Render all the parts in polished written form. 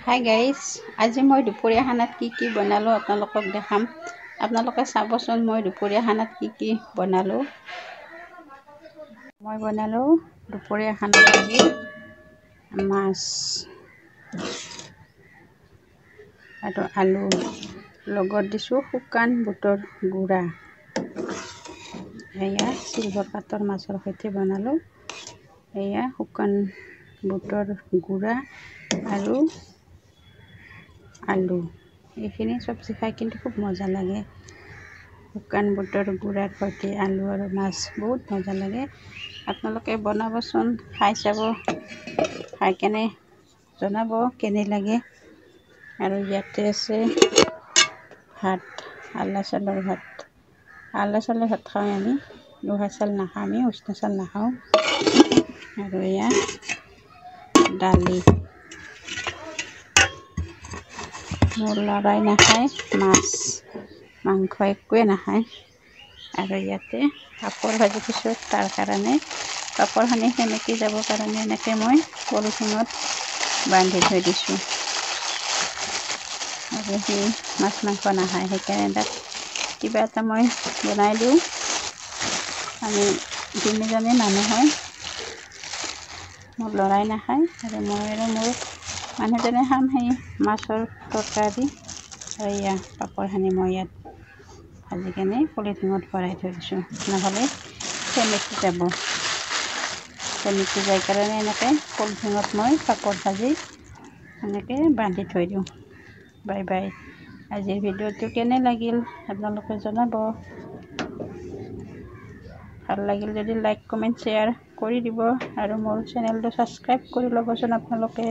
Hi guys, আজি মই দুপৰীয়া খানাত কি কি বনালোঁ আপোনালোকক দেখাম। আপোনালোকে চাবচোন মই দুপৰীয়া খানাত কি কি বনালোঁ। মই বনালোঁ দুপৰীয়া খানাত আজি মাছ আৰু আলু, লগত দিছোঁ শুকান বুটৰ গুড়া। এয়া চিলভাৰ পাতৰ মাছৰ সৈতে বনালোঁ। এয়া শুকান বুটৰ গুড়া আৰু আলু, এইখিনি চব্জি খাই কিন্তু খুব মজা লাগে। শুকান বুটৰ গুড়াৰ সৈতে আলু আৰু মাছ বহুত মজা লাগে। আপোনালোকে বনাবচোন, খাই চাব, খাই কেনে জনাব কেনে লাগে। আৰু ইয়াতে আছে ভাত, আল্লা চাউলৰ ভাত। আল্লা চাউলৰ ভাত খাওঁ আমি, লোহা চাউল নাখাওঁ আমি, উষ্ণ চাউল নাখাওঁ। আৰু এয়া দালি। মোৰ ল'ৰাই নাখায় মাছ মাংস, একোৱে নাখায়। আৰু ইয়াতে পাপৰ ভাজি দিছোঁ, তাৰ কাৰণে পাপৰখিনি সেমেকি যাবৰ কাৰণে এনেকৈ মই পলিথিনত বান্ধি থৈ দিছোঁ। আৰু সি মাছ মাংস নাখায়, সেইকাৰণে তাক কিবা এটা মই বনাই দিওঁ। আমি তিনিজনী মানুহ হয়, মোৰ ল'ৰাই নাখায় আৰু মই আৰু মোৰ মানুহজনে খাম সেই মাছৰ তৰকাৰী। আৰু এয়া পাপৰখিনি মই ইয়াত ভাজি কেনে পলিথিনত ভৰাই থৈ দিছোঁ, নহ'লে সেমেকি যাব। সেমেকি যায় কাৰণে এনেকৈ পলিথিনত মই পাপৰ ভাজি এনেকৈ বান্ধি থৈ দিওঁ। Bye bye. আজিৰ ভিডিঅ'টো কেনে লাগিল আপোনালোকে জনাব। ভাল লাগিল যদি লাইক, কমেণ্ট, শ্বেয়াৰ কৰি দিব আৰু মোৰ চেনেলটো ছাবস্ক্ৰাইব কৰি ল'বচোন আপোনালোকে।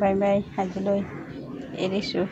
বাই বাই, আজিলৈ এৰিছোঁ।